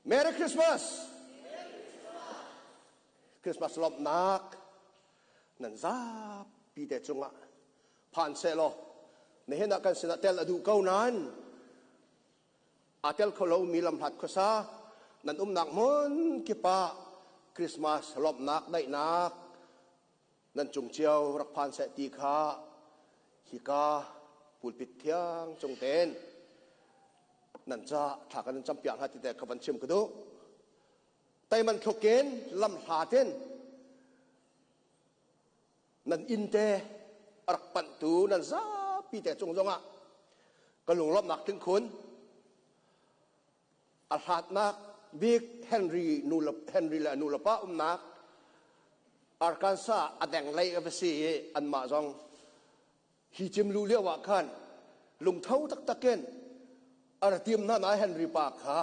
Merry Christmas! Christmas lawmhnak nan zapi te cungah phan sehlaw nihin ah kan sinah tel a duh ko nain aa tel kho lomi lamhlat khuasa nan umnak hmun kip ah Christmas lawmhnak daihnak nan cung cio rak phan seh ti kha hika pulpit thiang cung tein nan ca thla kan in campiak hna ti te kha van chim ka duh. Teiman thluk in lam hlat in nan inn te a rak panhtu nan zapi te cung zongah ka lunglawmhnak tling khun. A hlatnak bik Henry nu le Henry le a nu le pa umnak Arkansas a deng lei a va si i anmah zong hi cim lu lio ah khan lungtho taktak in a ra tim hna na Henry pa kha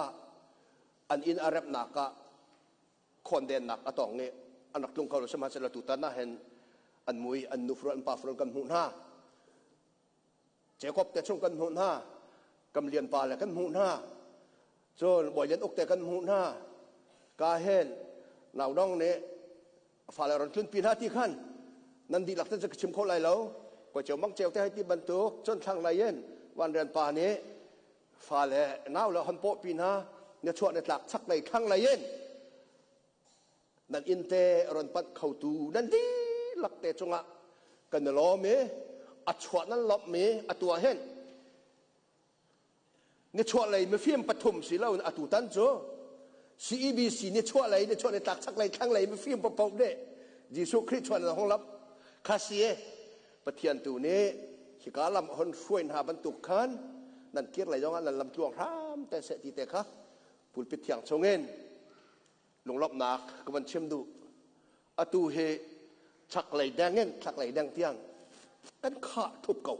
an inn a remhnak ah khawndennak a tong i an rak tlung kho lo. Sihmanhsehlaw tutan ah hin an mui, an nufru, an pafru kan hmuh hna, Jacob te chung kan hmuh hna, kam lian pa le kan hmuh hna, cun Bawi Lian Uk te kan hmuh hna. Ka hen naudong nih fale ron tlunpi hna ti khan nan dihlak te ka chim kho lai lo. Koi ceu mang ceu te hai ti bantuk cun thlang lei in van rian pa nih fale nau le hon pawhpi hna, na chuah na tlak chak lei thlang lei in nan inn te ron panh khotu nan dihlak te cungah kan i lawm i a chuah nan lawmhmi a tuah hin nichuah lei mifim pathum si lo in atu tan cu CEBC nichuah lei, nichuah le tlak chak lei, thlang lei mifim paoh nih Jesuh Khrih chuan na hong lamh kha si e. Pathian tu nih hika lam hon hruai hna bantuk khan nan kir lei zongah nan lam tluang hram te seh ti te kha pulpit thiang chungin lunglawmhnak ka van chim duh. Atu hi chaklei deng in thlaklei deng tiang kan khah thup ko.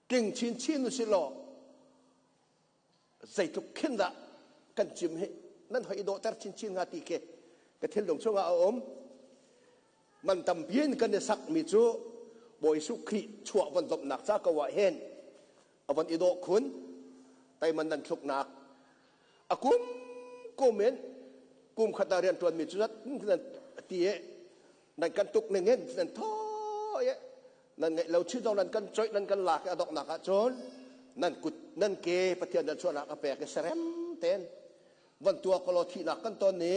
Tling chinchin usih law zeitluk khin dah kan cim hi nan hoi i dawhter chinchin hnga ti khi ka thinlung chungah a um. Man tampi in kan i sakmi cu Bawi Jesuh Khrih chuah von domhnak ca ko ah hin a von i dawh khun. Teiman nan thluknak a kum kum in kum khat ah rian ṭuanmi cu nan ti i nan kan tuk ning in nan thaw i nan ngeih lo chin zong nan kan coih, nan kan lak i a donghnak ah cun nan kut nan ke Pathian nan chuahnak a pek i serem tein van tuah kolaw thihnak kan ton i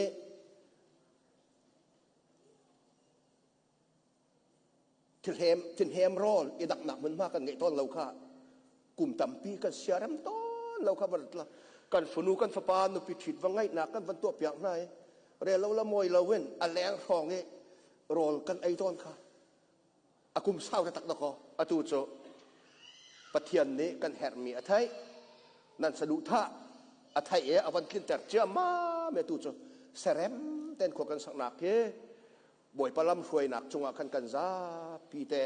thilhem thinhem rawl i daknak hmunhma kan ngeih tawn lo kha kum tampi kan siarem tawn lo kha. Van kan fanu kan fapa nupi ṭhit va ngaihnak kan van tuah piak hna i relo la mawi lo in a leng hrawng i rawl kan ei tawn kha a kum sau taktak dakaw. Atu cu Pathian nih kan herhmi a theih, nan saduhthah a theih i a van tlinter ciammam i atu cu serem ten khua kan saknak hi Bawipa lam hruainak cungah khan kan zapi te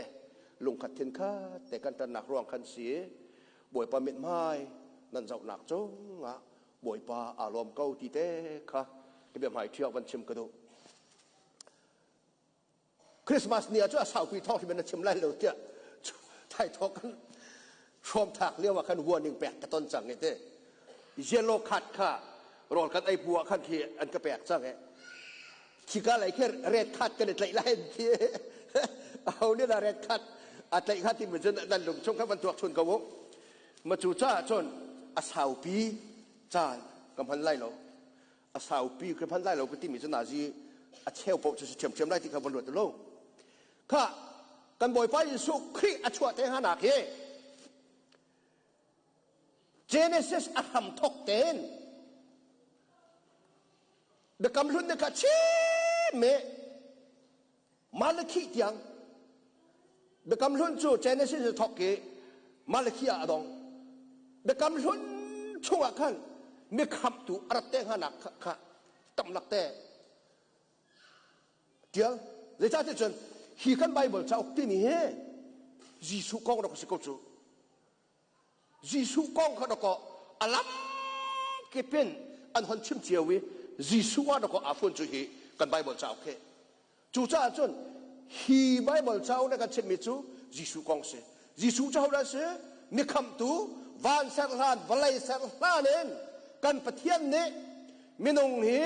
lungkhat thinkhat te kan ṭannak ruang khan si. Bawipa mithmai nan zohnak cungah Bawipa aa lawm ko ti te kha ka biahmai ṭhiak van chim ka duh. Christmas ni ah cu a saupi thawng hrim na chim lai lo tiah thai thawk kan hrawm thak lio ah khan warning pek ka ton cang i te yellow card kha rawl kan ei bu ah khan khi an ka pek cang i khika lei khi red card kan i tlaih lai ti ho nih dah red card a tlaih kha ti mi cun nan lung chung kha van tuak chun ko u. Ma cu caah cun a saupi caan ka hman lai lo. A saupi ka hman lai lo ka timi cu nazi a cheu paoh cu si ṭhiamṭhiam lai ti kha van ruat lo. Kha kan Bawipa Jesuh Khrih a chuah te hna nak hi Genesis a hram thok tein Biakam Hlun nih kha chim i Malakhi tiang. Biakam Hlun cu Genesis a thok i Malakhi ah a dong. Biakam Hlun chungah khan mi khamhtu a rat te hnganak kha tamlak te tial. Zeicahtiah cun hi kan Bible cauk timi hi Jesuh kong rak si ko cu. Jesuh kong kha dakaw a lam kip in an hon chim cio i Jesuh ah dakaw aa fun cu hi kan Bible cauk hi. Cucaah cun hi Bible cauk na kan chimmi cu Jesuh kong si. Jesuh cu hodah si? Mi khamhtu, van ser hlan, vawlei ser hlan in kan Pathian nih. Minung hi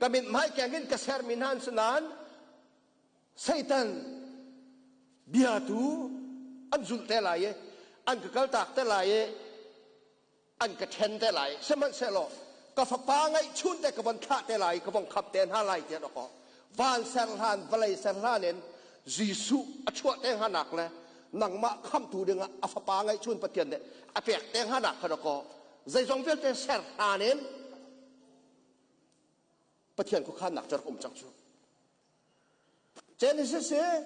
ka mithmai keng in ka sermi hna an si nain Satan bia tu an zulh te lai i an ka kaltak te lai i an ka ṭhen te lai. Sihmanhsehlaw ka fapa ngeihchun te ka von thlah te lai, ka von khap te hna lai tiah dawkaw van ser hlan vawlei ser hlan in Jesuh a chuah te hnganak le nangmah khamtu dingah a fapa ngeihchun Pathian nih a pek te hnganak kha dawkaw zeizong vialte ser hlan in Pathian khuakhannak cu rak um cang cu. Genesis hi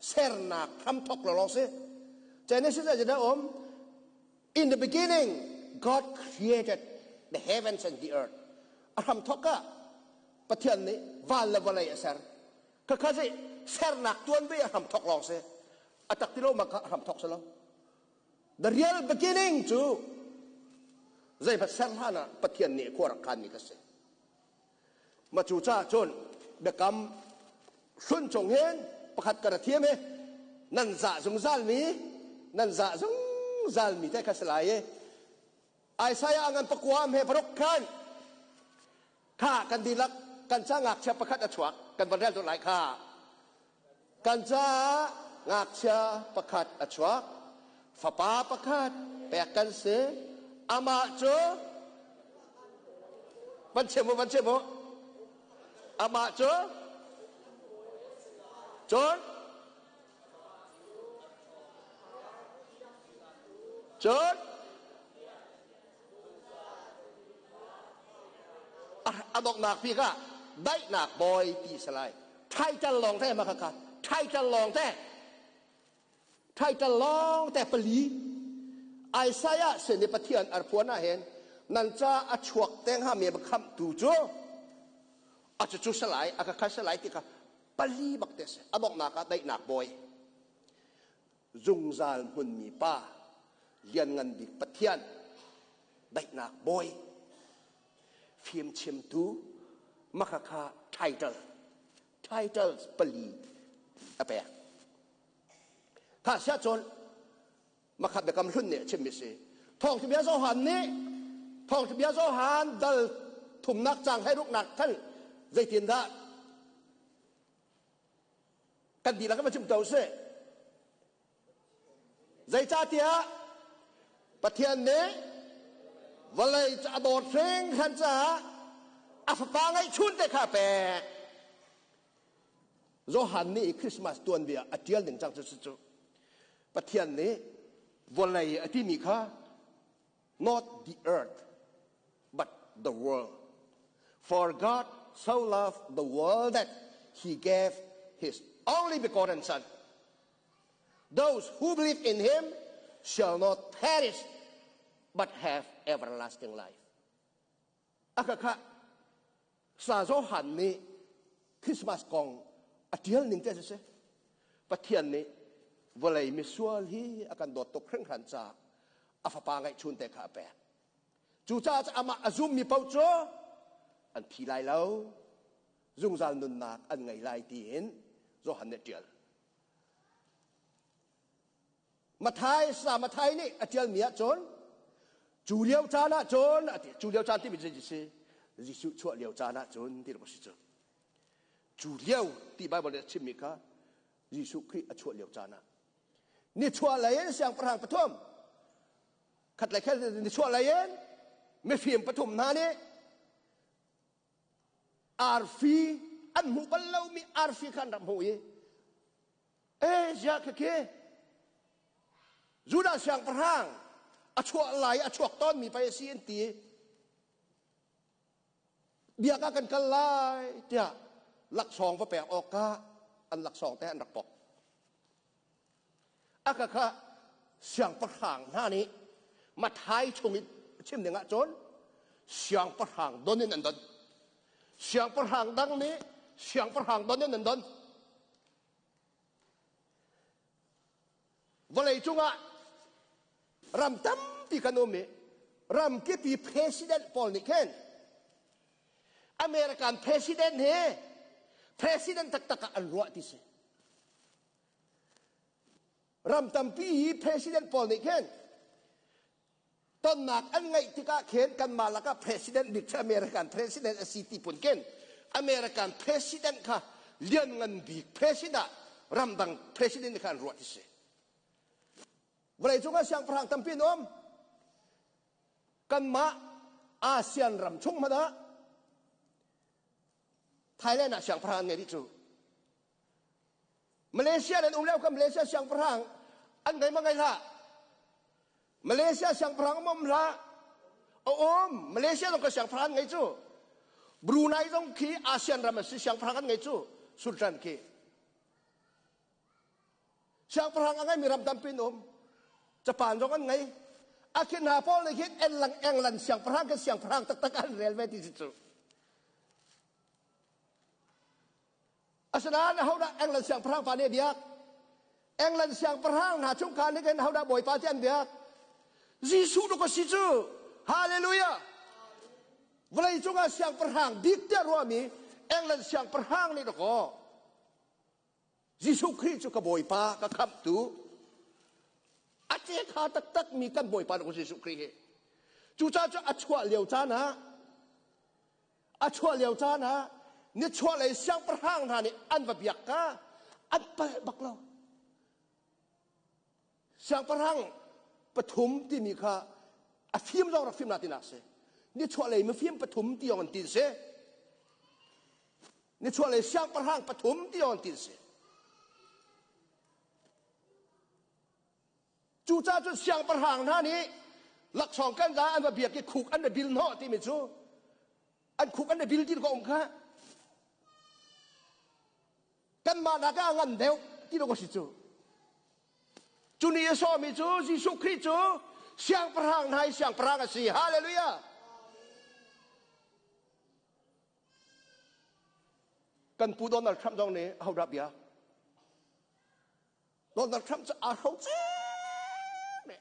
sernak hramthok lawlaw si. Genesis ah zeidah um? In the beginning, God created the heavens and the earth. A hramthok ah Pathian nih van le vawlei a ser. Khakha si sernak tuanbia a hramthok lawng si. A tak ti lo ma kha a hramthok si lo. The real beginning cu zeihmanh ser hlan ah Pathian nih khua rak khanmi ka si. Ma cu caah cun biakam hlun chung hin pakhat ka ra thiam i nan zah zungzal mi nan zah zungzal mi te kha si lai i Isaiah ngan pakua he paruk khan kha kan dihlak kan ca ngakchia pakhat a chuak kan van rel tu lai kha kan caah ngakchia pakhat a chuak fapa pakhat pek kan si amah cu van chim u van chim u amah cu cun cun a donghnak bik ah daihnak bawi ti si lai title lawng te ma kha title lawng te title lawng te pali Isaiah sin i Pathian arphuan ah hin nan ca a chuak teng ha mi khamtu cu a cu cu salai a ka kha salai ti kha pali bak te si a donghnak ah daihnak bawi zungzal hmunmi pa lianngan bik Pathian daihnak bawi fimchimtu makhakha title titles pali a pek kha sia cun makhat biakam hlun nih a chimmi si thawngtha bia Johan nih thawngtha bia Johan dal thumnak cang hai ruknak khan zeitindah Kan dihlak in va chim ko sih. Zeicahtiah Pathian nih vawlei cu a dawt hringhran caah a fapa ngeihchun te kha a pek. Johan nih Christmas tuanbia a ṭial ning cang cu cu Pathian nih vawlei a timi kha not the earth but the world. For God so loved the world that he gave his only begotten Son. Those who believe in him shall not perish, but have everlasting life. Akakha sa Johan nih Christmas kong a tial ning te si Pathian nih vawlei misual hi a kan dawt tuk hringhran caah a fapa ngeihchun te kha a pek. Cucaah amah a zummi paoh cu an thi lai lo, zungzal nunnak an ngei lai tiin Johan nih a ṭial. Mathai sa Mathai nih a ṭialmi ahcun cu lio caan ahcun a ti cu lio caan timi cu si Jesuh chuah lio caan ahcun ti a si cu cu lio ti Bible nih a chimmi kha Jesuh Khrih a chuah lio caan ah nichuah lei in siangpahrang pathum khat le khat nichuah lei in mifim pathum hna nih arfi an hmuh bal lomi arfi kha an rak hmuh i e ziah khikhi Judah siangpahrang a chuah lai a chuak tawnmi pei a si an ti biak ah kan kal lai tiah laksawng va pek awkah an laksawng te an rak pok A ka kha siangpahrang hna nih Mathai chung i chim ding ahcun siangpahrang don in an don. Siangpahrang dang nih siangpahrang don in an don. Vawlei cungah ram tampi kan um i ram kipi president pawl nih khin American president hi president taktak ah an ruah ti si. Ram tampi hi president pawl nih khin Tonnak an ngeih tikah khin kanmah lakah president bik cu American president a si ti phun khin American president kha lianngan bik president ah ramdang president kha an ruah ti si. Vawleicung ah siangpahrang tampi an um. Kanmah ASEAN ram chung hmanh ah Thailand ah siangpahrang an ngei dih cu. Malaysia nan um lio kha Malaysia siangpahrang an ngei ma ngei hlah. Malaysia siangpahrang um um hlah. A um. Malaysia zong ka siangpahrang an ngei cu. Brunei zong khi ASEAN ram a si siangpahrang an ngei cu. Sultan khi. Siangpahrang a ngeimi ram tampi an um. Japan zong an ngei. A khi hna pawl nih khin England England siangpahrang khi siangpahrang taktak an rel ve ti si cu. Asinain ahodah England siangpahrang pa nih a biak? England siangpahrang hna chungkhar nih khin ahodah Bawipa ti an biak? Jesuh duk a si cu. Hallelujah! Vawlei cungah siangpahrang bik tiah ruahmi England siangpahrang nih dakaw Jesuh Khrih cu ka Bawipa, ka khamhtu, a cekha taktak mi kan Bawipa dakaw Jesuh Khrih hi. Cucaah cu a chuah lio caan ah A chuah lio caan ah nichuahlei siangpahrang hna nih an va biak ka an palh bak lo. Siangpahrang pathum timi kha a fim zong rak fim na tinak si. Nichuahlei mifim pathum ti yong an tin si. Nichuahlei siangpahrang pathum ti yong an tin si. Cucaah cun siangpahrang hna nih laksawng kan za an va biak i khuk an va bil hnawh timi cu an khuk an va bil ti ko um kha kanmah nak ah a ngan deuh ti lo si cu. Cu ni a sawmi cu Jesuh Khrih cu siangpahrang hna i siangpahrang a si. Hallelujah! Kan pu Donald Trump zong nih ahodah bia? Donald Trump cu aa hro cem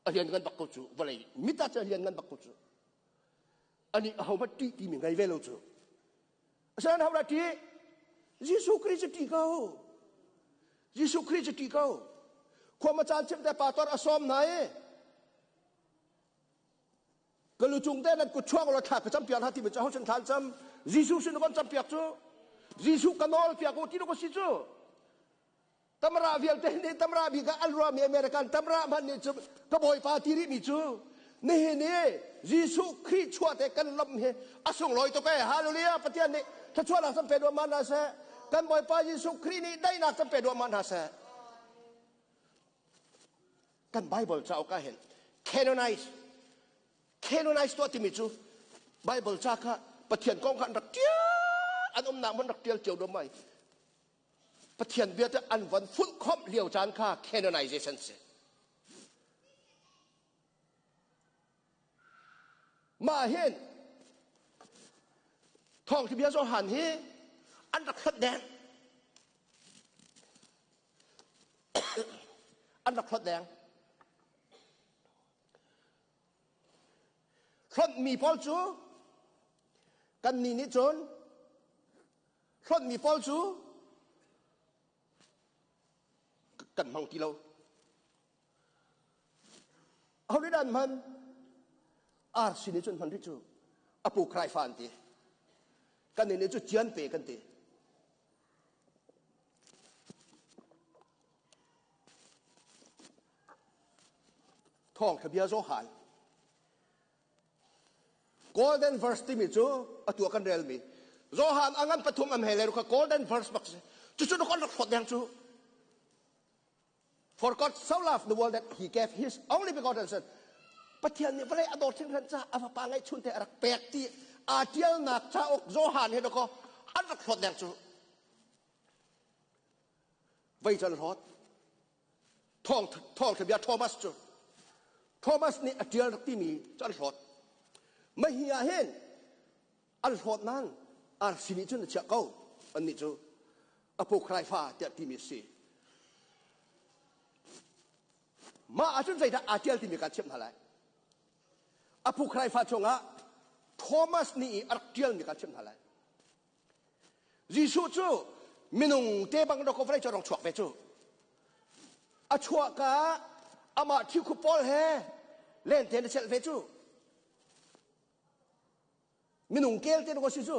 a lian ngan bak ko cu vawlei mit ah cu a lian ngan bak ko cu ani ahohmanh ṭih timi ngei ve lo cu asinain ho dah ṭih Jesuh Khrih cu ṭih ko Jesuh Khrih cu ṭih ko khua ma caan chim te pastor a sawm hna i Ka lu cung te nan kut chuak law thla ka cam piak hna ti mi cu ho sin thla cam Jesuh sin kan cam piak cu Jesuh ka nawl piak u ti ko si cu Tamra vialte nih tamra bik ah an ruahmi American tamra hmanh nih cu ka bawipa ti rihmi cu nihin i Jesuh Khrih chuah te kan lawmh hi a sunglawi tuk ee hallelujah Pathian nih thluachuahnak kan pe duahmah hna seh kan bawipa Jesuh Khrih nih daihnak kan pe duahmah hna seh kan Bible cauk ah hin canonize canonize tuah timi cu Bible ca kha Pathian kong kha an rak tial an umnak hmun rak tial cio dom mai Pathian bia te an von fulhkhomh lio caan kha canonization si. Mah hin thawngtha bia Johan hi an rak hlat deng. An rak hlat deng. Hlonhmi pawl cu kan nih nih cun hlonhmi pawl cu kan hmang ti lo. Ho nih dah an hman? RC nih cun hman rih cu. Apu Khraifa an ti. Kan nih nih cu cian pe kan ti. Thawngtha bia Johan. Golden verse timi cu atu ah kan relmi Johan a ngan pathum am he le kha golden verse bak si. Cucu na kon rak hlawt deng cu. For God so loved the world that he gave his only begotten son. Pathian nih vawlei a dawt hringhran ca a fapa ngeihchun te a rak pek ti aa tialnak cauk Johan he dakaw an rak hlawt deng cu. Vei cu an hlawt. Thawng thawngtha bia Thomas cu Thomas nih a ṭial rak timi cu an hlawt. Mahi ah hin an hlawt nain RC nih cun a chiah ko. Annih cu Apocrypha tiah timi a si. Mah ahcun zeidah aa ṭial timi kaan chimh hna lai. Apocrypha chungah Thomas nih a rak ṭialmi kaan chimh hna lai. Jesuh cu minung te bang dawkaw vawlei cu a rong chuak ve cu. A chuah ka amah thikhu pawl he Lente na celh ve cu. Minung kel te ko si cu.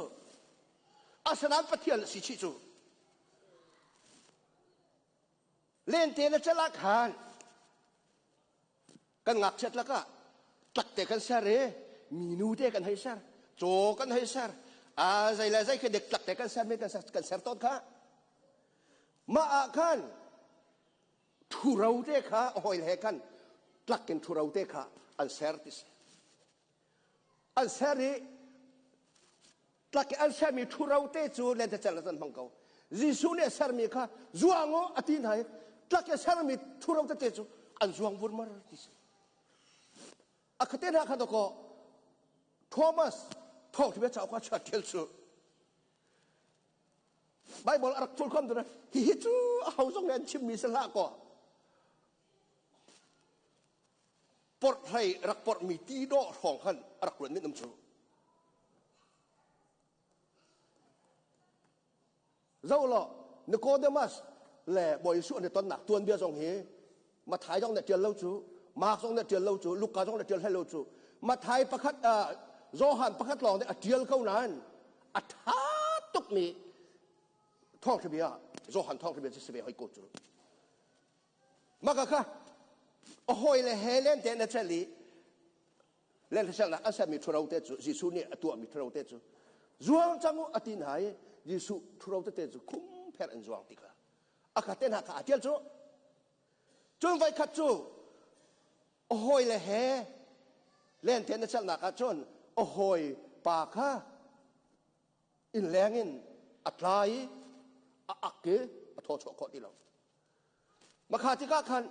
Asinain Pathian a si chih cu. Lente na celh ah khan kan ngakchiat lakah tlak te kan ser i minu te kan hei ser caw kan hei ser a zei le zei khi dek tlak te kan ser mi kan ser kan ser tawn kha mah ah khan ṭhuro te kha a hawi he khan tlak in ṭhuro te kha an ser ti si an ser i tlak i an sermi ṭhuro te cu lentecelh an hmang ko Jesuh nih a sermi kha zuang u a ti hna i tlak i a sermi ṭhuro tete cu an zuang vurmar ti si a khate hna kha dawkaw Thomas thawngṭha cauk ah chia ṭial cu Bible a rak ṭul khom tu hihi cu a ho zong nih an chimmi si hlah kaw porhlei rak porhmi ti dawh hrawng khan a rak ruan min um cu zo law Nicodemus le Bawi Jesuh an i tonnak tuanbia zong hi Mathai zong nih ṭial lo cu Mark zong nih ṭial lo cu Luka zong nih ṭial hlei lo cu Mathai pakhat Johan pakhat lawng nih a ṭial ko nain a ṭha tukmi thawngṭha bia Johan thawngṭha bia cu si ve hoi ko cu maka kha a hawi le he len te na cel i len selnak an sermi ṭhuro te cu Jesuh nih a tuahmi ṭhuro te cu zuang cang u a ti hna i Jesuh ṭhuro tete cu khum pher in zuang ti kha a kha te hna kha a ṭial cu cun voikhat cu a hawile he lente na celhnak ah cun a hawi pa kha inn leng in a tla i a ak i a thaw chuah khawh ti lo makha tikah khan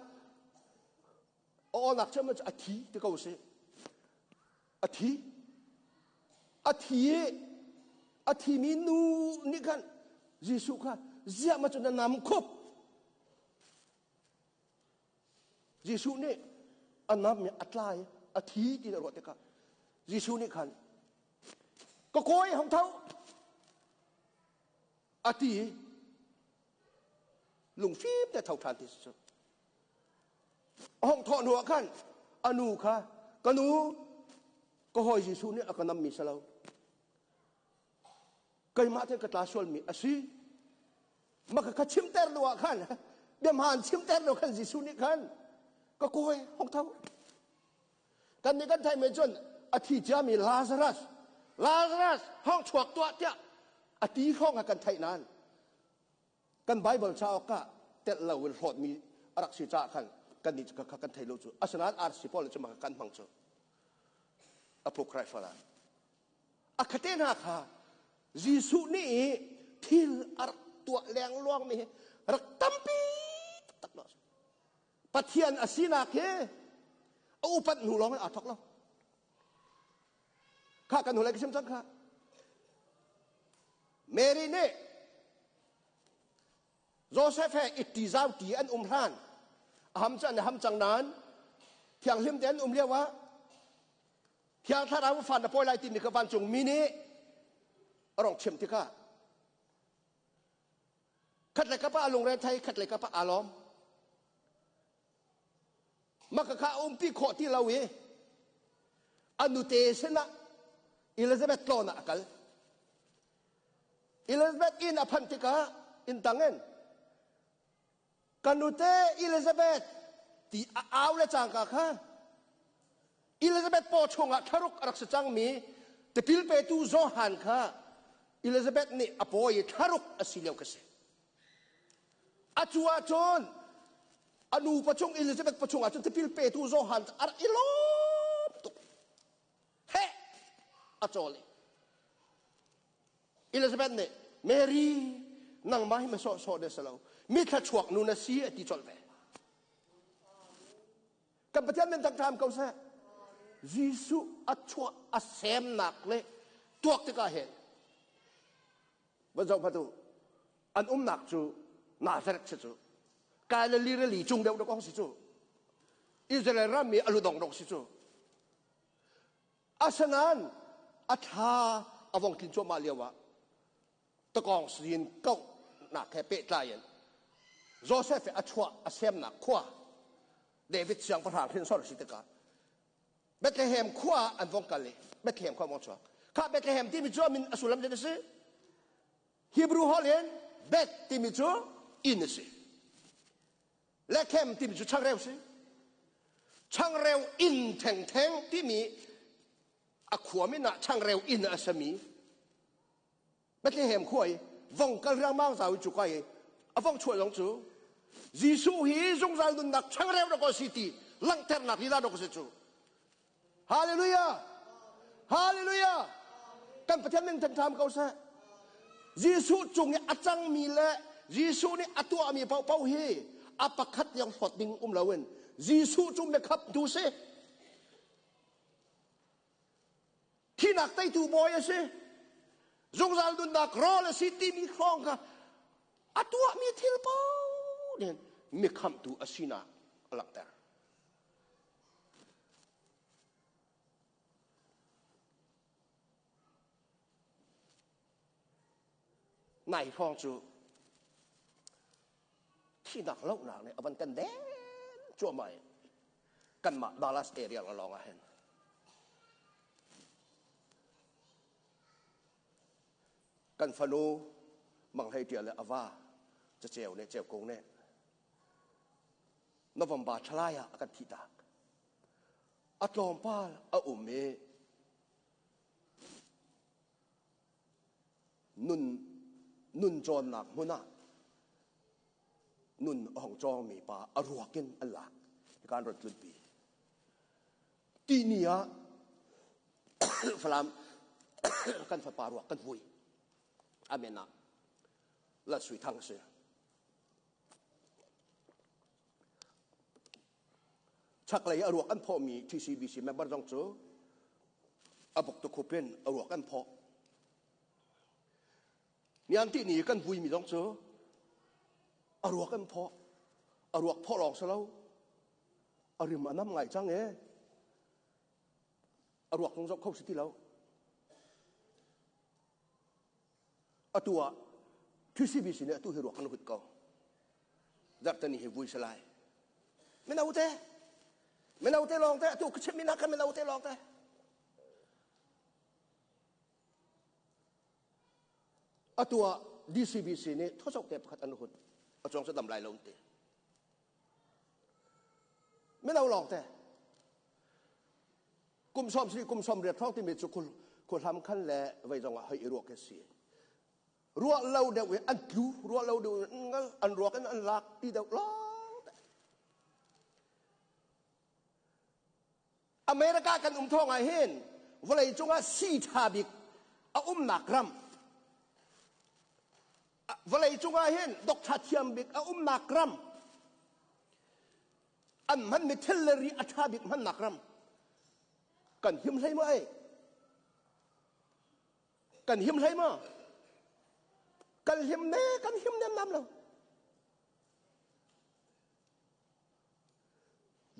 a awnak cu a thi ti ko si a thi a thi i a thimi nu nih khan Jesuh kha ziah ma cu na nam khup Jesuh nih a nam i a tlai a thi ti na ruah tikah Jesuh nih khan ka kawi hong tho a ti i lungfim te tho ṭhan ti si cu a hong thawh hnu ah khan a nu kha ka nu ka hawi Jesuh nih a ka nammi si lo keimah te ka tla sualmi a si maka kha chimter lu ah khan biahmaan chimter lu khan Jesuh nih khan ka kawi hong tho kan nih kan theih men cun a thi ciami Lazarus Lazarus hong chuak tuah tiah a ti hrawng ah kan theih nain kan Bible cauk ah telh lo in hlawtmi a rak si caah khan kan nih cu kha kan thei lo cu asinain RC pawl cu maka kan hmang cu apocryphal ah a khate hna kha Jesuh nih thil a rak tuah lengluang mi hi rak tampi taktak lo Pathian a sinak hi a upat hnu lawng in aa thawk lo kha kan hnulei ka chim cang kha Mary nih Joseph he itti zau ti an um hlan a ham cu an ham cang nain thianghlim te an um lio ah Thiang Thlarau fa na pawi lai timi kha vancung mi nih a rong chim tikah khat le kapa a lungre thei khat le kapa aa lawm maka kha a umpi khawh ti lo i a nute sinah Elizabeth tlawn ah a kal Elizabeth inn a phanh tikah inn tang in ka nute Elizabeth ti a au le cangka kha Elizabeth paw chungah thlaruk a rak si cangmi tipil petu Johan kha Elizabeth nih a pawi i thlaruk a si lio ka si. Atu ahcun a nu pachung Elizabeth pachung ahcun tipil petu Johan a rak i lawm tuk. Heh a cawl i Elizabeth nih Mary nangmah hi ma sawhsawh na si lo mi thluachuak nu na si a ti colh ve. Kan Pathian min thangṭham ko seh. Jesuh a chuah a semnak le tuak tikah hin van zoh hmanh u an umnak cu Nazareth si cu Galilee rili cung deuh dok si cu Israel ram i a ludong dok si cu asinain a thla a vong tlin cuahmah lio ah takawng sin kauhnak he pehtlai in Joseph a chuah a semnak khua David siangpahrang hrinsor si tikah. Bethlehem khua ah an vong kal i Bethlehem khua vong chuak. Kha Bethlehem timi cu a min a sullam zeidah a si? Hebrew holh in Beth timi cu inn a si. Lechem timi cu changreu si. Changreu inn thengtheng timi a khua min ah changreu inn a sami Bethlehem khua i vong kal riangmang zau i cu kai i a vong chuah zong cu Jesuh hi zungzal nunnak changreu rak si ti langhternak lila dawk si cu. Hallelujah! Hallelujah! Kan Pathian min thangṭham ko seh. Jesuh cung i a cangmi le Jesuh nih a tuahmi paohpaoh hi a pakhat tiang hlawt ding um loin Jesuh cu biakhaptu si. Thinak teitu bawi a si. Zungzal nunnak rawl a si timi hrawng kha a tuahmi thil paoh nih mikhamhtu a sinak a langhter. Nai hrawng cu thihnak lohnak nih a van kan den cuahmah i kanmah Dallas area lawng ah hin kan fanu Mang Hlei Ṭial le a va caceu nih ceu kung nih November thalai ah a kan thihtak. A tlawmpal a um i nun nun cawnnak hmun ah nun a hong cawngmi pa a ruak in an lak. Hika an rat tlunpi. Tihni ah Falam kan fapa ruak kan vui. Amen ah Lal Sui Thang a si. Chaklei a ruak an phawhmi TCBC member zong cu a buk tukhup in a ruak an phawh. Nian ti ni kan vuimi zong cu a ruak an phawh. A ruak phawh lawng si lo. A rim a nam ngai cang e. A ruak zong zoh kho si ti lo. Atu ah TCBC nih atu hi ruak an hut ko. Zarhteni hi vui si lai. Mino te, mino te lawng te, atu ka chimmi nak kha mino te lawng te. Atu ah DCBC nih thawsok te pakhat an hut. A chuang cu dam lai lo ti. Mino lawng te. Kum som si kum som riat hrawng timi cu khuhlam khan le vei zong ah hoi i ruak si. Ruah lo deuh i an tlu, ruah lo deuh in an ruak in an lak ti deuh lawng te. America kan um thawng ah hin vawlei cungah sii ṭha bik a umnak ram vawlei cungah hin doctor thiam bik a umnak ram an hmanmi thil le ri a ṭha bik hmannak ram kan him hlei maw ei kan him hlei maw kan him ne kan him nem nam lo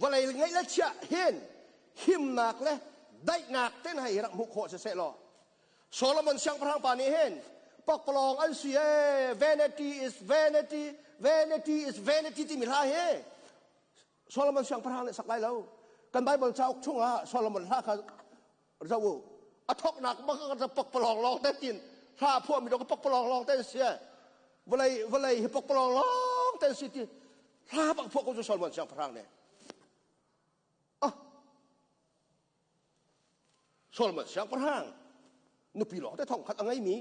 vawlei ngeih le chiah hin himnak le daihnak ten hei rak hmuh khawh siseh law Solomon siangpahrang pa nih hin pakpalawng an si ee vanity is vanity vanity is vanity timi hla hi Solomon siangpahrang nih sak lai lo kan Bible cauk chungah Solomon hla kha zoh u a thoknak bak ka pakpalawng lawng te tin hla phuahmi dong pakpalawng lawng te si vawlei vawlei hi pakpalawng lawng te si ti hla bak phuah ko cu Solomon siangpahrang nih ah Solomon siangpahrang nupi lawng te thong khat a ngeimi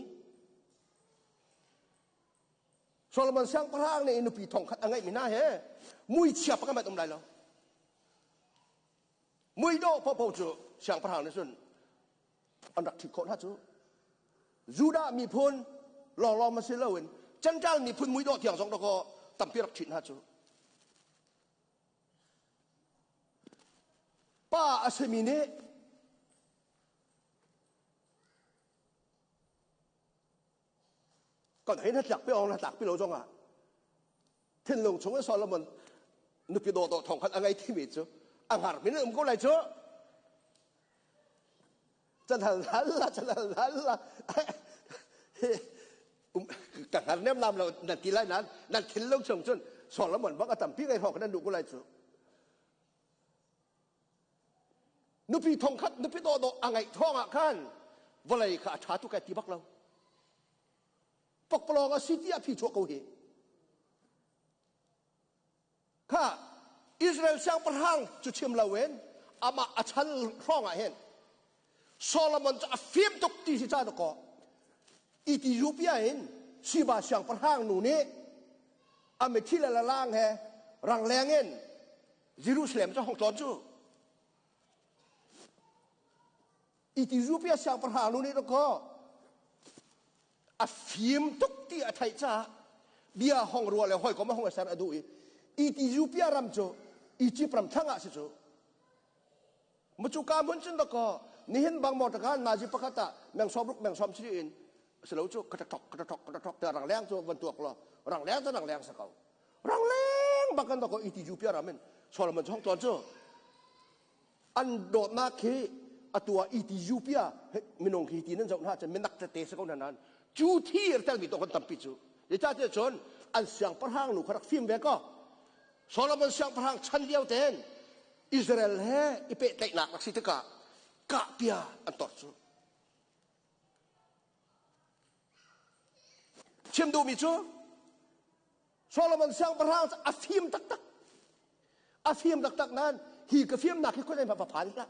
Solomon siangpahrang nih nupi thong khat a ngeihmi hna he muichia pakhat um lai lo Muidawh paohpaoh cu siangpahrang nih cun an rak ṭhit khawh hna cu. Judah miphun lawnglawng ma si loin Gentile miphun muidawh tiang zong dawkaw tampi rak ṭhit hna cu. Pa a simi nih kan hei na tlak pi ong na tlak pi lo zong ah thinlung chung in Solomon nupi dawhdawh thong khat a ngei thimi cu a hngar min um ko lai cu chan hal hal la chan hal hal la ka hngar nem lam lo nan ti lai nan nan thinlung chung cun Solomon bak a tampi ngei hawk nan duh ko lai cu. Nupi thongkhat nupi dawhdawh a ngeih thawng ah khan vawlei kha a ṭha tuk ai ti bak lo. Pakpalawng a si ti a phi chuah ko hi. Kha Israel siangpahrang cu chim loin amah a chan hrawng ah hin Solomon cu a fim tuk ti si ca dakaw Ethiopia in Siba siangpahrang nu nih a mithi le lalang he rangleng in Jerusalem cu hong tlawn cu Ethiopia siangpahrang nu nih dakaw a fim tuk ti a theih caah bia hong rua le hawikom a hong ser a duh i Ethiopia ram cu Egypt ram thlang ah si cu Mucu ka hmun cun dakaw nihin bang motor kha nazi pakhat ah meng sawm ruk meng sawm siri in silo cu ka tok ka tok ka tok te rang leng cu van tuak law rang leng cu rang leng sa ko rang leng bak kan dakaw Ethiopia ram in Solomon chong tlawn cu an dawtnak khi atu ah Ethiopia minung khi ti nan zoh hna cun minak tete si ko hna nan cu thi er telmi to kan tampi cu zeicahtiah cun an siangpahrang nu kha rak fim ve ko Solomon siangpahrang chan lio ten Israel he i pehtlaihnak rak si tikah kahpia an tor cu. Chim duhmi cu Solomon siangpahrang cu a fim taktak. A fim taktak nain hi ka fimnak hi khuazei hmanh va phan hlah.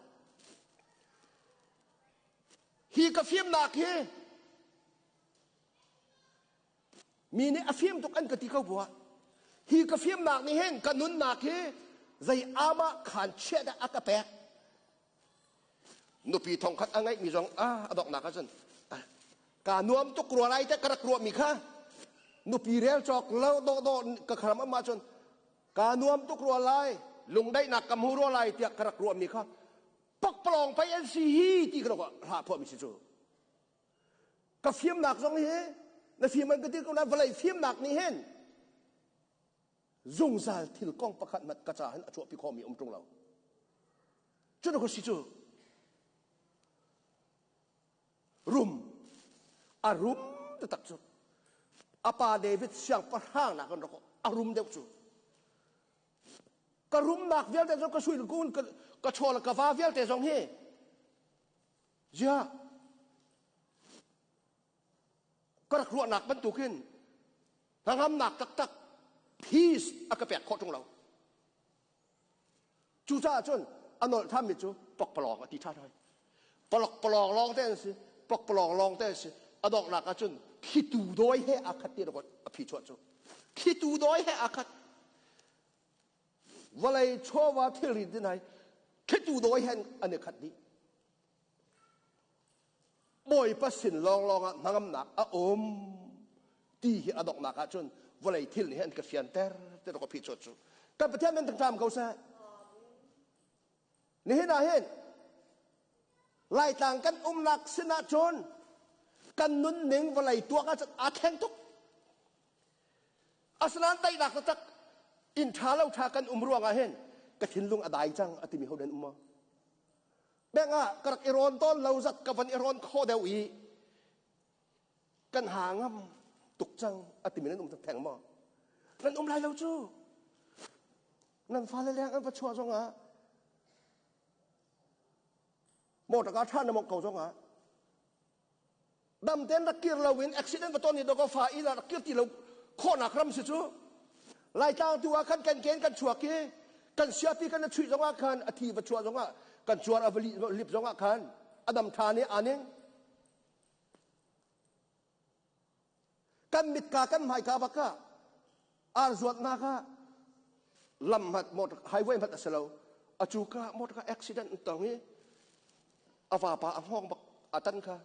Hi ka fimnak hi Mi nih a fim tuk an ka ti ko buah hi ka fimnak nih hin ka nunnak hi zei amah khaan chiah dah a ka pek. Nupi thongkhat a ngeihmi zong a a donghnak ahcun kaa nuam tuk rua lai te ka rak ruahmi kha nupi rel cawk lo dawhdawh ka khram am ahcun kaa nuam tuk rua lai lungdaihnak ka hmu rua lai tiah ka rak ruahmi kha pakpalawng pei an si hi ti ka rak hlah phuahmi si cu. Ka fimnak zong hi na fim an ka ti ko nain vawlei fimnak nih hin zungzal thil kong pakhat hmanh ka ca hin a chuahpi khawhmi um ṭung lo. Cu ka si cu rum a rum taktak cu a pa David siangpahrang nak in rak a rum deuh cu ka rumnak vialte zong ka sui kun ka chaw le ka va vialte zong hi Ziah ka rak ruahnak bantukin hnangamnak taktak peace a ka pek khawh ṭung lo. Cucaah cun a nolh ṭhanmi cu pokpalawng a ti ṭhan hoi. Palok palawng lawng te an si, pokpalawng lawng te an si. A donghnak ah cun thlitu dawi he aa khat ti a phi chuah cu. Thlitu dawi he aa khat. Vawlei chawva thilri din hai thlitu dawi he an i khat dih. Bawipa sin lawnglawng ah hnangamnak a um ti hi a donghnak ah cun vawlei thil nih an ka fianter ti ka phi chawt cu kan Pathian nan tangtam ko seh. Nihin ah hin Laitlang kan umnak sin ah cun kan nunning vawlei tuak ah cun aa thleng tuk. Asinain daihnak taktak inn ṭha lo ṭha kan um ruangah hin ka thinlung a dai cang a timi ho nan um maw? Beng ah ka rak i rawn tawn lo zat ka van i rawn khawh deuh i kan ha ngam tuk cang a timi nan um theng maw? Nan um lai lo cu. Nan fale leng an va chuah zongah motor car ṭha na mawngh ko zongah dam ten rak kir lo in accident va ton ni do ko fa inn ah rak kir ti lo khawhnak ram si cu. Laitlang tu ah khan kan ken kan chuak i kan siapi kan chuih zongah khan a thi va chuah zongah kan cuar a va lip zongah khan a dam ṭhan i aning kan mitka kan hmaika bak ah ar zuatnak ah lam hmat motor highway hmat a si lo a cu ka motor ka accident tong i a vapa a hngawng bak a tan kha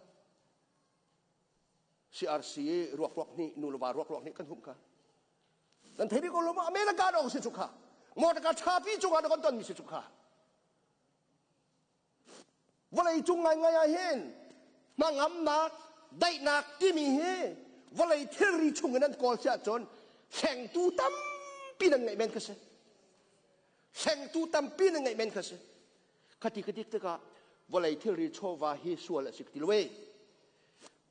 CRC ruak ruak nih nu le va ruak ruak nih kan humh kha nan thei bik ko lo ma America dong si cu kha motor ka thapi cungah na kan ton mi si cu kha Vawlei cung ngaingai ah hin hnangamnak, daihnak timi hi vawlei thilri chung in an kawl si ahcun hlengtu tampi nan ngeih men kha si. Hlengtu tampi nan ngeih men kha si. Khati ka tik tikah vawlei thilri chawva hi sual a si ka ti lo e.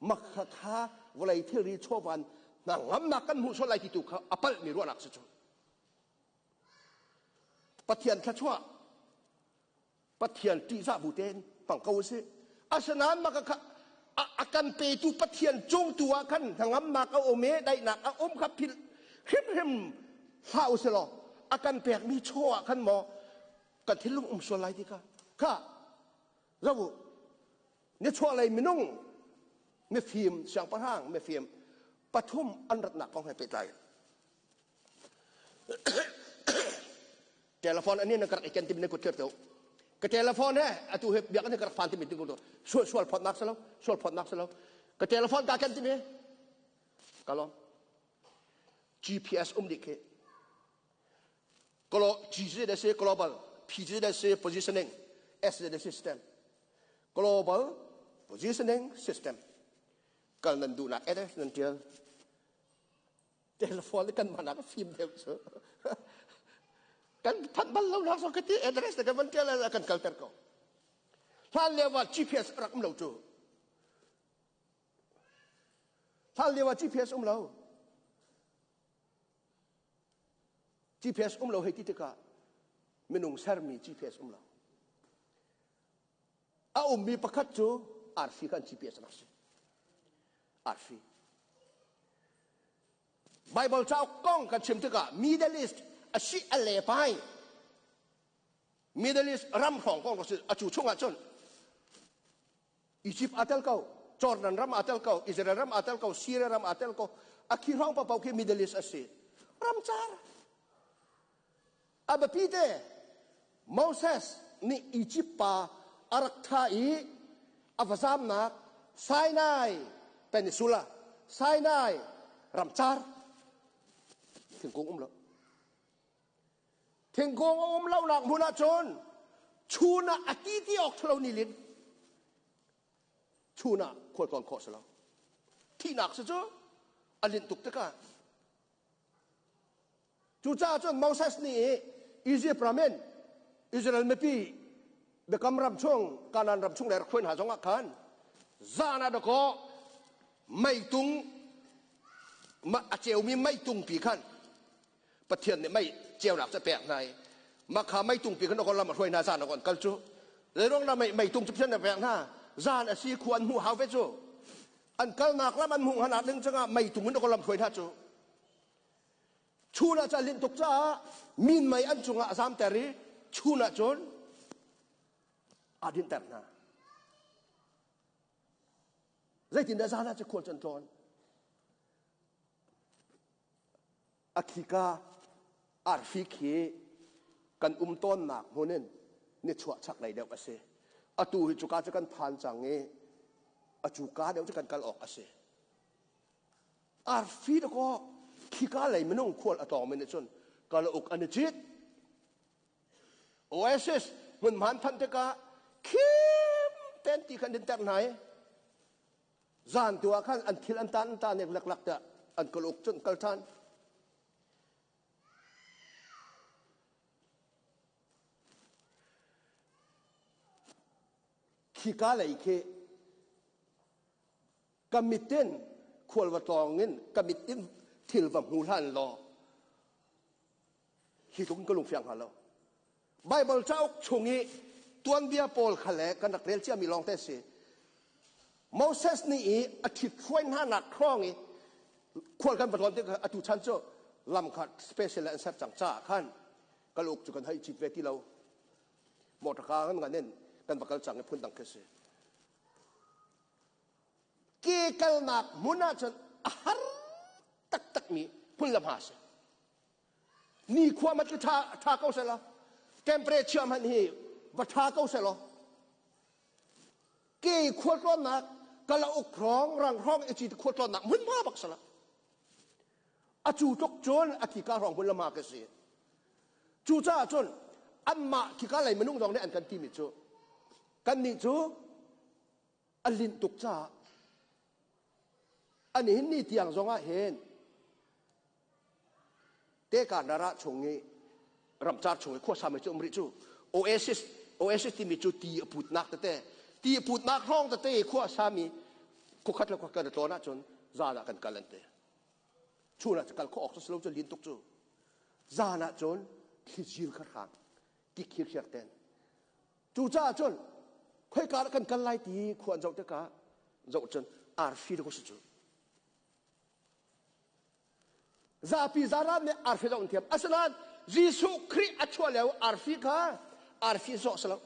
Makha kha vawlei thilri chawva hnangamnak kan hmuh sual lai ti tu kha a palhmi ruahnak si cu. Pathian thluachuah. Pathian ṭihzah bu tein hmang ko usih. Asinain mah kha a kan petu Pathian cung tu ah khan hnangamnak a um i daihnak a um kha philh hrimhrim hlah usih law a kan pekmi chaw ah khan maw kan thinlung um sual lai ti kha kha zoh u nichuahlei minung mifim siangpahrang mifim pathum an ratnak kong he pehtlai Telephone ani na karak iken timi na kut tir to. Ka telephone he atu he biak ni karak phan timi ting to. Sual sual phot nak salo, sual phot nak salo. Ka telephone ka ken timi. Kalom. GPS um dik he. Kalo G de se global, P de se positioning, S de system. Global positioning system. Kal nan duh nak address nan tial. Telephone kan man ah fim deuh cu. Kan phanh bal lo nak zong ka ti address te kan van tial ah kan kalter ko. Hlan lio ah GPS rak um lo cu. Hlan lio ah GPS um lo. GPS um lo hei ti tikah minung sermi GPS um lo. A ummi pakhat cu arfi khan GPS rak si. Arfi. Bible cauk kong kan chim tikah Middle East a si a le pai. Middle East ram hrawng kong si a cu chung ah cun Egypt aa tel ko, Jordan ram aa tel ko, Israel ram aa tel ko, Syria ram aa tel ko. A khi hrawng paoh khi Middle East a si. Ramcar. A biapi te Moses nih Egypt pa a rak thah i a va zamnak Sinai Peninsula, Sinai ramcar thingkung um lo. Thingkung a um lonak hmun ah cun chun ah a ti ti awk ṭhalo ni lin chun ah khualtlawn khawh si lo. Thihnak si cu a linh tuk tikah Cucaah cun Moses nih Izipt ram in Israel mipi biakam ram chung Kanaan ram chung le rak hruai hna zongah khan zan ah dakaw meitung a ceumi meitungpi khan Pathian nih mei ceunak cu a pek hna i mah kha meitungpi khan dakaw lam a hruai hna zan ah an kal cu zeiruang dah meitung cu Pathian nih a pek hna zan a si khua an hmuh hau ve cu an kalnak lam an hmuh hna ding cungah meitung in dakaw lam hruai hna cu Chun ah cun a linh tuk caah minmei an cungah a zamter i chun ah cun aa dinhter hna. Zeitindah zan ah cu khual cu an tlawn? A khika arfi khi kan um tawnnak hmun in nichuah chaklei deuh a si. Atu hi cuka cu kan phan cang i a cuka deuh cu kan kal awk a si. Arfi dakaw khika lei minung khual a tawngmi nih cun kalauk an i cit. Oasis hmunhman phanh tikah khim ten ti khan din ter hna i zan tu ah khan an thil an tan an tan ek leklak tiah an kalauk cun kal ṭhan. Khika lei khi Ka mit in khual va tlawng in ka mit in thil va hmu hlan law hi tluk in ka lungfiang hnga lo. Bible cauk chung i tuanbia pawl kha le kan rak rel ciami lawng te si. Moses nih i a ṭhit hruai hna nak hrawng i khual kan va tlawn tik atu chan cu lam kha special an ser cang caah khan kal uk cu kan hei cit ve ti lo. Motor car kan ngan in kan va kal cang i phun dang khi si. Ke kalnak hmun ahcun a har taktakmi hmun le hma a si. Nikhua hmanh cu ṭha, ṭha ko seh law, temperature hmanh hi va ṭha ko seh law, ke khualtlawnnak kalauk hrawng rang hrawng i ci khualtlawnnak hmunhma bak sala. A cu tluk cun a khika hrawng hmun le hma ka si. Cucaah cun anmah khika lei minung zong nih an kan timi cu kannih cu a linh tuk caah an hin ni tiang zongah hin teka nara chung i ramcar chung i khuasa mi cu um rih cu oasis oasis timi cu ti a putnak tete ti a putnak hrawng tete khuasa mi khuakhat le khuakhat kan tlawn ahcun zan ah kan kal an ti chun ah kal khawh awk cu si lo cu lin tuk cu zan ah cun thlizil kha hrang ki khir ten. Cucaah cun khoika dah kan kal lai ti khua an zoh tikah zoh cun arfi dawh si cu. Zapi zaran nih arfi zoh an thiam. Asinain Jesuh Khrih a chuah lio arfi kha arfi zawh si lo.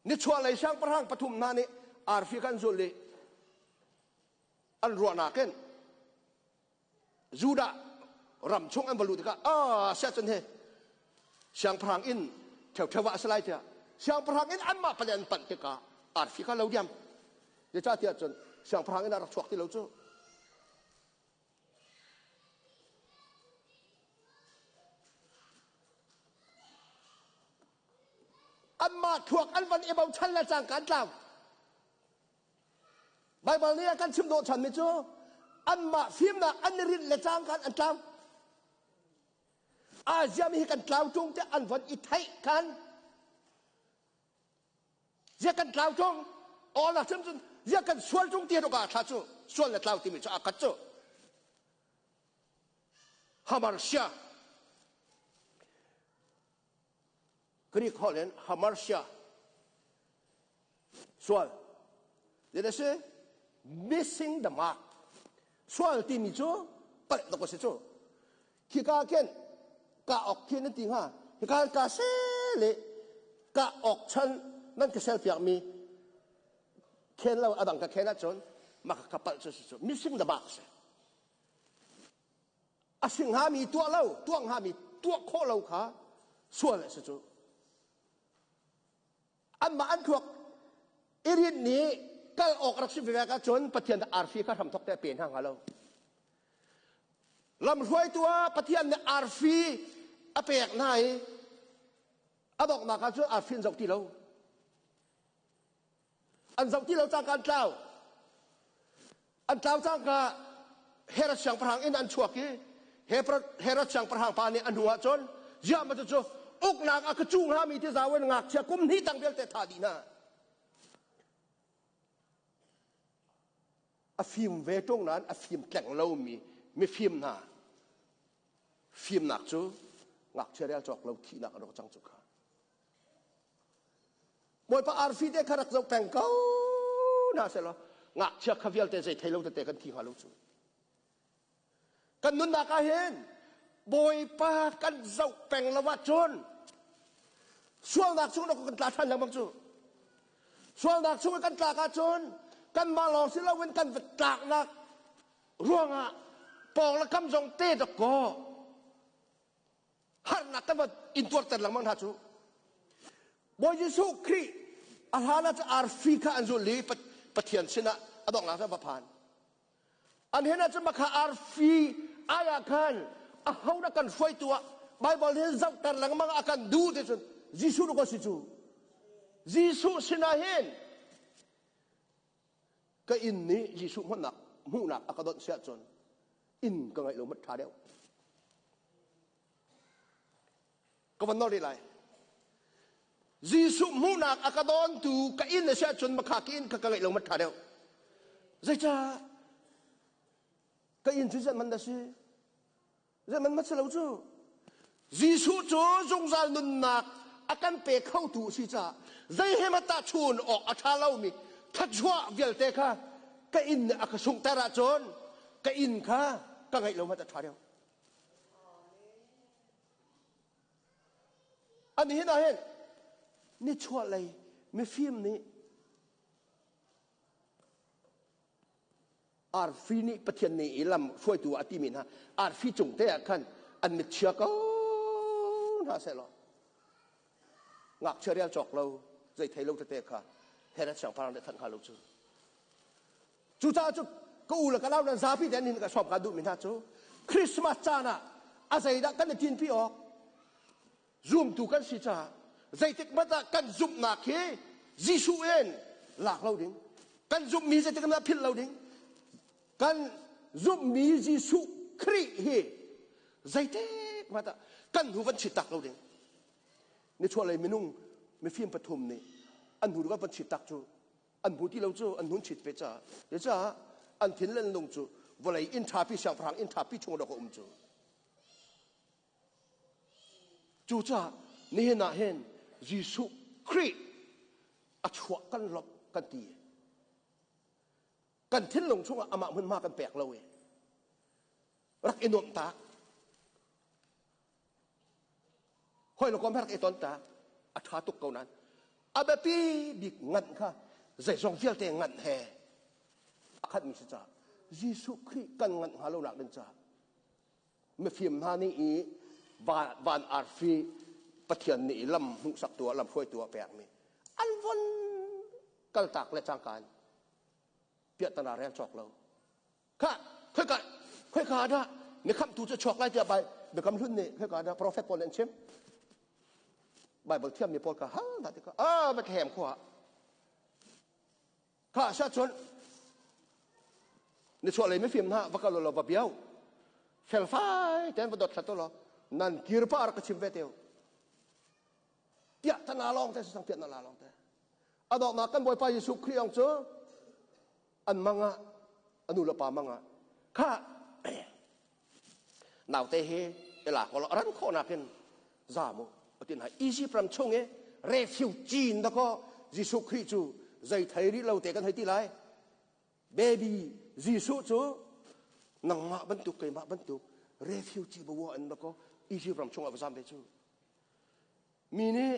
Nichuahlei siangpahrang pathum hna nih arfi kha an zulh i an ruahnak in Judah ram chung an va luh tikah ah siah cun he siangpahrang inn ṭheuṭheu ah a si lai tiah siangpahrang inn anmah pale an panh tikah arfi kha lo diam. Zeicahtiah cun siangpahrang inn ah rak chuak ti lo cu. Anmah thluak an van i bochan le cangka an tlau. Baibal nih a kan chim dawh ṭhanmi cu anmah fimnak an i rinh le cangka an tlau. Asia mi hi kan tlau ṭung tiah an von i theih khan Zia kan tlau ṭung aw la cun cun zia kan sual ṭung ti ah thla cu sual le tlau timi cu aa khat cu. Hamarsia Greek holh in hamarsia sual Did I say missing the mark sual timi cu palh tuk a si cu khika khin ka ok khi nan ti hnga hika ka se le ka ok chan nan ka sel piak mi khen lo adang ka khen ahcun maka ka palh cu si cu missing the mark si a si hngami tuah lo tuah hngami tuah khawh lo kha sual a si cu anmah an thluak i rinh nih kal awk rak si ve ahcun Pathian arfi kha hramthok te a pe hna hnga lo lamhruaitu ah Pathian nih arfi a pek hna i a donghnak ah cun arfi an zoh ti lo An zoh ti lo cangka an tlau. An tlau cangka Herod siangpahrang inn an chuak i Herod siangpahrang pa nih a hnu ah cun ziah ma cu uknak a ka cu hngami ti zau in ngakchia kum hnih tang vialte thah dih hna. A fim ve ṭung nain a fim tleng lomi mifim hna fimnak cu ngakchia rel cawk lo thihnak a rak cang cu kha. Bawipa arfi te kha rak zoh peng ko hna sehlaw ngakchia kha vialte zei thei lo tete kan thi hnga lo cu. Kan nunnak ah hin Bawipa kan zoh peng lo ahcun sualnak chung kan tla ṭhan lengmang cu. Sualnak chung kan tlak ahcun kanmah lawng si loin kan va tlaknak ruangah pawng le kam zong te dok kaw harnak kan van intuarter lengmang hna cu Bawi Jesuh Khrih a hlan ah arfi kha an zulh i Pathian sinah a donghnak cu va phan an hen ah cun makha arfi ai ah khan a ho na kan hruaitu ah Bible hin zohter lengmang a kan duh ti cun Jesuh nu ko si cu Jesuh sinah hin ka inn nih Jesuh hmuhnak hmuhnak a ka donh siah cun inn ka ngeih lo mat ṭha deuh. Ka van nawl rih lai. Jesuh hmuhnak a ka dawntu ka inn a si ahcun makha ka inn kha ka ngeih lo mat ṭha deuh. Zeicah? Ka inn cu zeihmanh man dah si? Zeihmanh mat si lo cu. Jesuh cu zungzal nunnak a kan pe khotu a si caah zei he hmanh tahchun awk a ṭha lomi thluachuah vialte kha ka inn nih a ka sunghter ahcun ka inn kha ka ngeih lo hmanh a ṭha deuh. Ani hin ah hin nichuahlei mifim nih Arfi nih Pathian nih i lam hruaitu a timi hna arfi cung te ah khan an mit chia ko hna sehlaw ngakchia rial cawk lo zei thei lo tete kha Herod siangpahrang nih thanh hnga lo cu. Cucaah cu ka u le ka nau nan zapi te nin ka sawm ka duhmi hna cu Christmas caan ah a zeidah kan i tinpi awk Zumtu kan si caah zeitik hmanh ah kan zumhnak hi Jesuh in lak lo ding. Kan zumhmi zeitik hmanh ah philh lo ding. Kan zumhmi Jesuh Khrih hi zeitik hmanh ah kan hnu van chit tak lo ding. Nichuahlei minung mifim pathum nih an hnu van chit tak cu an hmu ti lo cu an hun chit ve caah caah an thin le an lung cu vawlei inn ṭhapi siangpahrang inn ṭhapi chung dawk a um cu. Cucaah Nihin ah hin Jesuh Khrih a chuah kan lawmh kan ti. Kan thinlung chungah amah hmunhma kan pek lo i rak i nuamh tak. Hoi le kom he rak i ton tak. A ṭha tuk ko nain a biapi bik nganh kha zeizong vialte nganh he a khatmi si caah Jesuh Khrih kan nganh hnga lo nak ding caah mifim hna nih i van arfi Pathian nih lam hmuhsaktu ah lam hruaitu ah pekmi an von kaltak le cangka in piahtana rel cawk lo kha khoika khoika dah mi khamhtu cu chuak lai tiah biakam hlun nih khoika dah profet pawl nih an chim Bible thiammi pawl kha hal hna tikah ah Bethlehem khua Kha sia cun nichuahlei mifim hna va kal law va biau felfai tein va dot hlat law nan kir pa rak ka chim ve teu piah tana lawng te sang piah na lawng te adawhnak kan bawipa Jesuh Khrih ong cu an mangah anu le pa mangah kha naute hi ila ko ran khawh nakin za mu atin hai Egypt ram chung i refugee in dakaw Jesuh Khrih cu zei thei rih lo te kan hei ti lai baby Jesuh cu nangmah bantuk keimah bantuk refugee bawa in dakaw Egypt ram chung ah va zam ve cu mi nih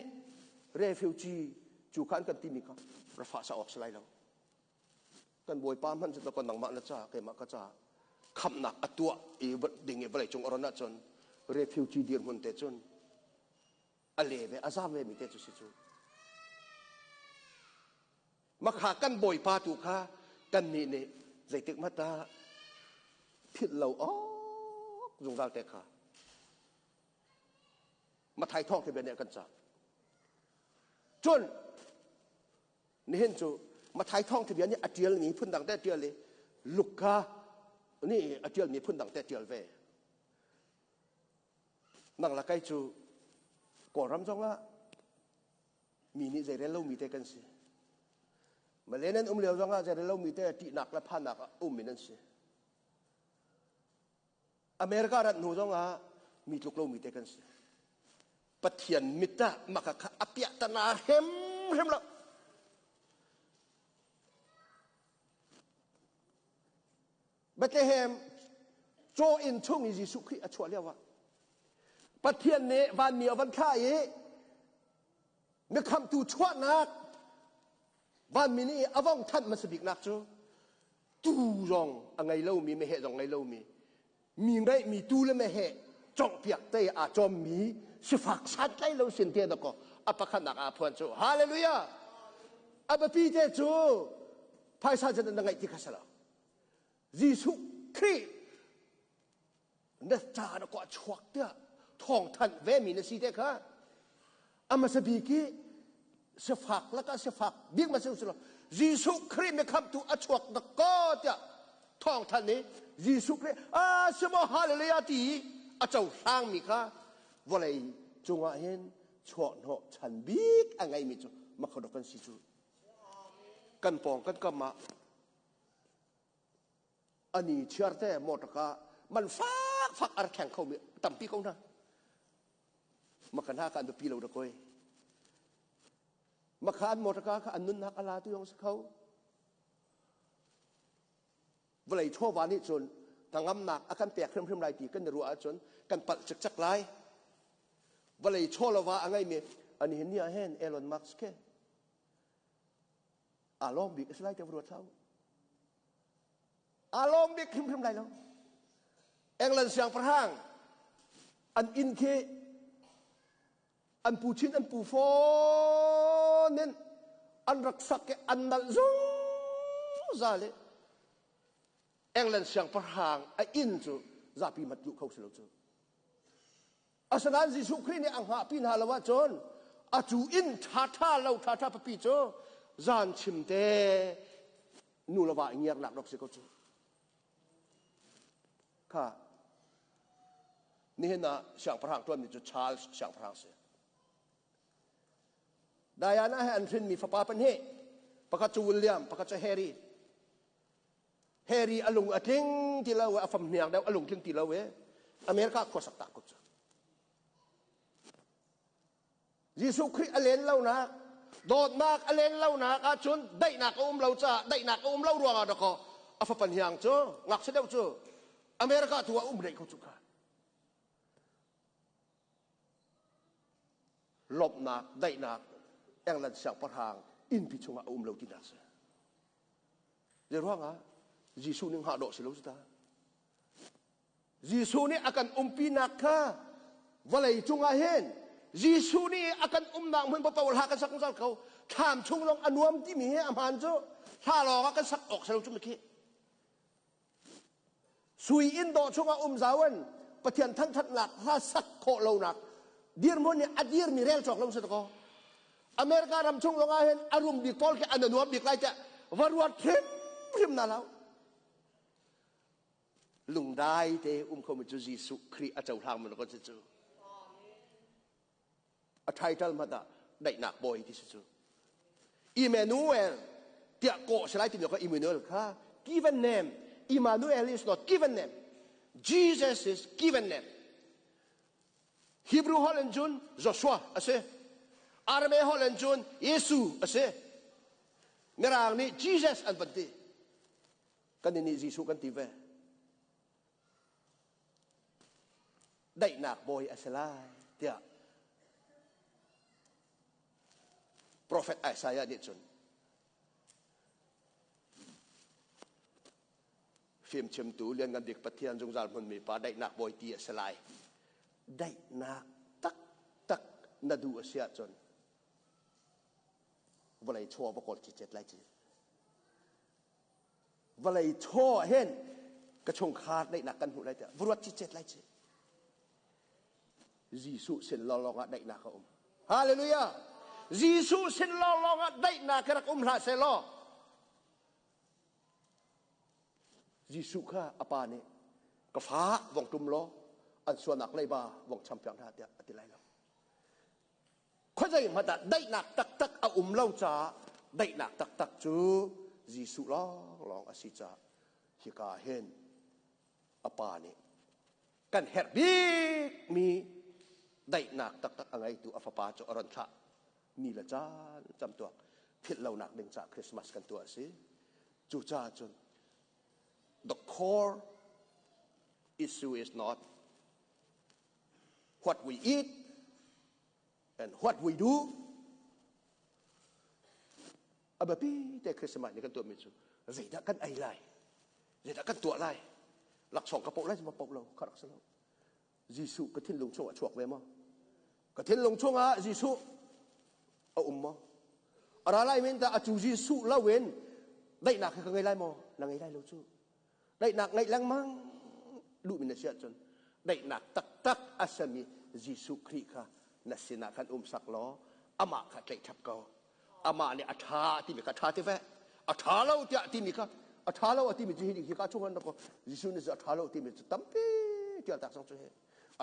refugee cu kha an kan timi kha rafa sa awk si lai lo Kan Bawipa hmanh cu ka nangmah na ca keimah ka ca khamhnak a tuah i ding i vawlei cung a ron ahcun refugee dirhmun te cun a le ve a zam ve mi te cu si cu. Makha kan Bawipa tu kha kan nih nih zeitik hmanh ah philh lo awk zungzal te kha Mathai thawng bia nih a kan cah. Cun Nihin cu Mathai thawngtha bia nih a ṭialmi phundang te a ṭial i Luka nih a ṭialmi phundang te a ṭial ve. Nang la kai cu Kawlram zongah mi nih zeirel lomi te kan si. Malay nan um lio zongah zeirel lomi te ṭihnak le phannak ah um in an si. America rat hnu zongah mi tluk lomi te kan si. Pathian mit ah maka kha a piahtana hrimhrim lo. Bethlehem caw inn chung i Jesuh Khrih a chuah lio ah Pathian nih vanmi a van thlah i mikhamtu chuahnak vanmi nih a vong thanh hmasa biknak cu tuu zong a ngei lomi meheh zong ngei lomi mi ngeihmi tuu le meheh conghpiak te aa cawmmi sifak santlai lo sin te dakaw a pakhatnak aa phuan cu hallelujah a biapi te cu phaisa zat na ngeih ti kha si lo Jesuh Khrih na ca na kua chuak tiah thawngthanh ve mi na si te kha a hmasa bik i sifak lakah sifak bik ma si lo Jesuh Khrih mi khamtu a chuak dak ko tiah thawngthanh i Jesuh Khrih a si maw hallelujah ti i a cohlang mi kha vawlei cungah hin chuahhnawh chan bik a ngeimi cu makhodok kan si cu kan pawng kan kam ah ani chiar te motor ka man fak fak ar kheng kho mi tampi ko na makana ka an pi lo da koi makha an motor ka kha an nunnak ala tu yong si kho vawlei chawva nih cun hnangamnak a kan pek hrimhrim lai ti kan i ruah ahcun kan palh cikcek lai vawlei chawlova a ngeimi ani hin ni ah hin Elon Musk ke aa lawm bik a si lai te ruat hlah u aa lawm bik hrimhrim lai lo England siangpahrang an inn khi an pu chin an pu fawn in an rak sak i an nalh zungzal i England siangpahrang a inn cu zapi mat duh kho si lo cu Asinain Jesuh Khrih nih a hngahpi hna lo ahcun a cu inn ṭhaṭha lo ṭhaṭha papi cu zan chim te nu le va i ngiarnak rak si ko cu. Kha nihin ah siangpahrang ṭuanmi cu Charles siangpahrang si. Diana he an hrinmi fapa pahnih pakhat cu William pakhat cu Harry. Harry a lung a tling ti lo a fam hniang deuh a lung tling ti lo i America khuasak tak ko cu. Jesuh Khrih a len lonak, dawtnak a len lonak ahcun daihnak a um lo caah daihnak a um lo ruangah dakaw a fapa hniang cu ngakchia deuh cu America tu ah um rih ko cu kha. Lawmhnak, daihnak England siangpahrang innpi chungah a um lo tinak si. Zei ruangah Jesuh nih hngah dawh si lo cu ta. Jesuh nih a kan umpinak kha vawlei cungah hin Jesuh nih a kan umnak hmun paoh hla kan sak zungzal ko. Thlam chung lawng a nuam timi hi a hmaan cu hla lawng ah kan sak awk si lo cu khi. Sui inn dawh chungah um zau in Pathian thangthatnak hla sak khawh lonak dirhmun nih a dirmi rel cawk lo si ko. America ram chung lawng ah hin a rum bik pawl khi an nuam bik lai tiah va ruat hrimhrim na lo. Lungdai te um khomi cu Jesuh Khrih a cohlang mi ko cu. A title hmanh ah daihnak bawi ti si cu. Emmanuel tiah kawh si lai timi kha Emmanuel kha given name. Emmanuel is not given name. Jesus is given name. Hebrew holh in cun Joshua a si. Aramaic holh in cun Jesuh a si. Mirang nih Jesus an van ti. Kan nih Jesuh kan ti ve. Daihnak bawi a si lai tiah Prophet Isaiah nih cun fimchimtu lianngan bik Pathian zungzal hmunmi pa daihnak bawi ti a si lai. Daihnak taktak na duh a si ahcun vawlei chaw va kawl cicet lai ci. Vawlei chaw ah hin ka chungkhar daihnak kan hmuh lai tiah va ruat cicet lai ci. Jesuh sin lawnglawng ah daihnak a um. Hallelujah! Jesuh sin lawnglawng ah daihnak rak um hlah seh law Jesuh kha a pa nih ka fa vong tum law an sualnak leiba vong champiak hna tiah a ti lai lo. Khuazei hmanh ah daihnak taktak a um lo caah daihnak taktak cu Jesuh lawnglawng a si caah hika hin a pa nih kan herh bikmi daihnak taktak a ngeitu a fapa cu a ron thlah ni le caan camtuak philh lonak ding caah Christmas kan tuah a si. Cucaah cun the core issue is not what we eat and what we do. A biapi te Christmas nih kan tuahmi cu zeidah kan ei lai, zeidah kan tuah lai, laksawng ka poh lai ma poh lo, kha rak si lo. Jesuh ka thinlung chungah chuak ve maw? Ka thinlung chungah Jesuh a um maw? A ra lai men ta a cu Jesuh lo in daihnak hi ka ngei lai maw? Na ngei lai lo cu. Daihnak ngeih lengmang duhmi na si ahcun daihnak taktak a sami Jesuh Khrih kha na sinah khan um sak law amah kha tlaih ṭhap ko. Amah nih a ṭha timi kha ṭha ti ve. A ṭha lo tiah timi kha a ṭha lo a timi cu hi hi ka chung an ko Jesuh nih a ṭha lo timi cu tampi tial tak cang cu hi.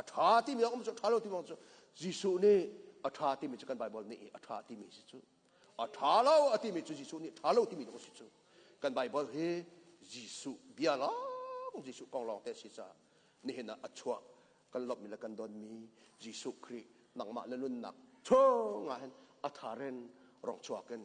A ṭha timi a um cu ṭha lo timi cu Jesuh nih a ṭha timi cu kan Bible nih a ṭha timi si cu. A ṭha lo a timi cu Jesuh nih ṭha lo timi a si cu. Kan Bible hi Jesuh bia lawng Jesuh kong lawng te a si caah nihin ah a chuah kan lawmhmi le kan donmi Jesuh Khrih nangmah na nunnak chungah hin a tharen rong chuak in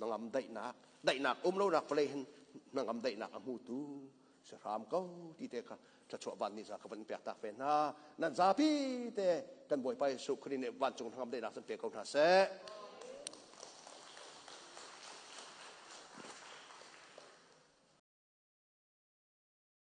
nangam daihnak daihnak um lonak vawlei hin nangam daihnak a hmutu si hram ko ti te kha thluachuah van nih za ka van pek tak ve hna nan zapi te kan Bawipa Jesuh Khrih nih vancung hnangam daihnak san pe ko hna seh.